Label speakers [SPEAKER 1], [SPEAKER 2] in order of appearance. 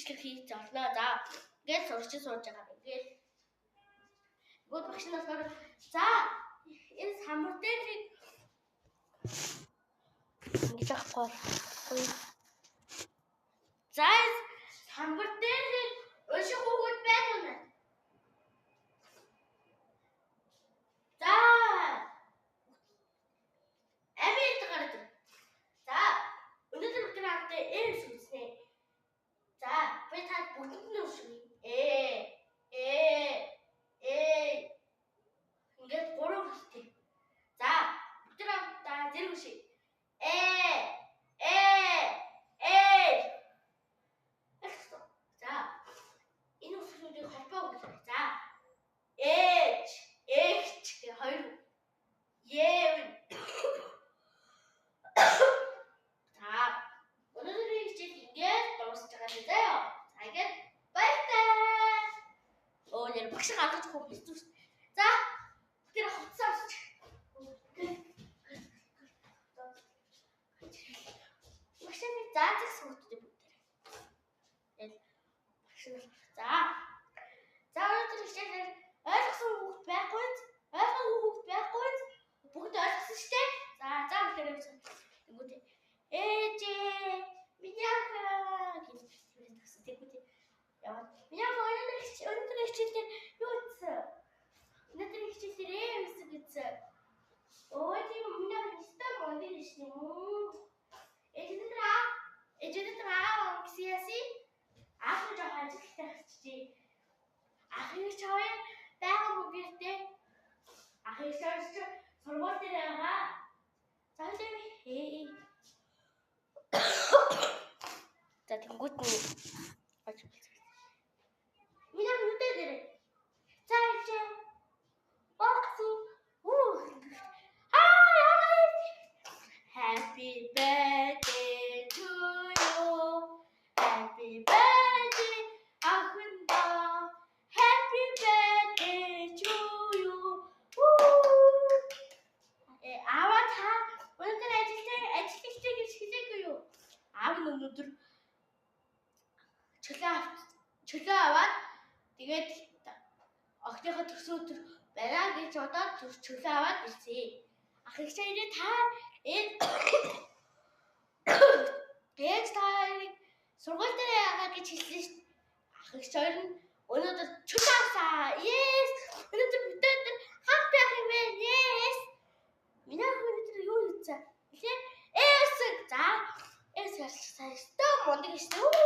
[SPEAKER 1] Бичлэг хийж олноо. За ингээд сурч сууж байгаа. Ингээд тэгвэл багш нь болохоор за энэ самбар дээр ингэж авахгүй. За энэ самбар дээр унших хүүхэд байна уу? За амид гараад ир. За өнөөдөр бид нар хамтдаа э үснэ. За би та бүгдэнд нь уншина. Э э э ингээд гурван хүсдэг. За бид нар хамтдаа зэрэг уншия. Э э э. Ойлгосон. За энэ үсгүүдийг холбоо өгөх. За ээж эгч гэх хоёр Е. За өнөөдрийн хичээл ингээд дуусч байгаа юм заяа. За ингээд баяртай. Оо нэр багш гаргаж өгөх хэцүү шүү. За тэр хувцас авч. Багш нь заазах хүүхдүүд бүгдээр. Тэгэл багш нь за. За өнөөдөр хичээлээр ойлгосон хүүхд байхгүй ойлгоогүй хүүхд байхгүй бүгд ойлгосон шүү дээ. За за бүгдээрээ тэгвэл ээжээ миний ахаа гэж тэгсэн. Тэгвэл яваад миний ах өнөөдөр хичээлээр юу гэсэн? Өнөөдөр хичээлээр ээ гэсэн гэсэн. Өө тийм миний ах өстой мундаг шнэ. Ээж өнөөдөр аа ээж өнөөдөр аа гэсэн яси аах нь жоохон ажилтай болчихжээ. Ахыг чаваа байгаа мөгөөтэй ахыг чавч сургууль дээр байгаа. За тийм ээ. За тэнгуут нь аж болчихсон. Миний ах нүдэ дээр. За ичээ. Богцсон. Үу. Аа яа. Happy birthday to you. Happy birthday охиндоо. Happy birthday to you. Woo! Э аава та өнөөдөр ажилтай ажил хийхдээ гэж хэлээгүй юу? Аав нь өнөөдөр чөлөө аваад тэгээд охиныхоо төрсөн өдөр байна гэж бодоод чөлөө аваад ирсэн. Ах их чирээ та ээж та хоёрыг сургууль дээр яагаа гэж хэлсэн шүү дээ. Ах их хоёр нь өнөөдөр чөлөө авсан. Yes! Өнөөдөр бид нар хамт байх юм байна. Yes! Миний ах өнөөдөр юу хийцээ? Хэлээ. Эс. За. Эс ярьсан. Өстой мундаг шүү.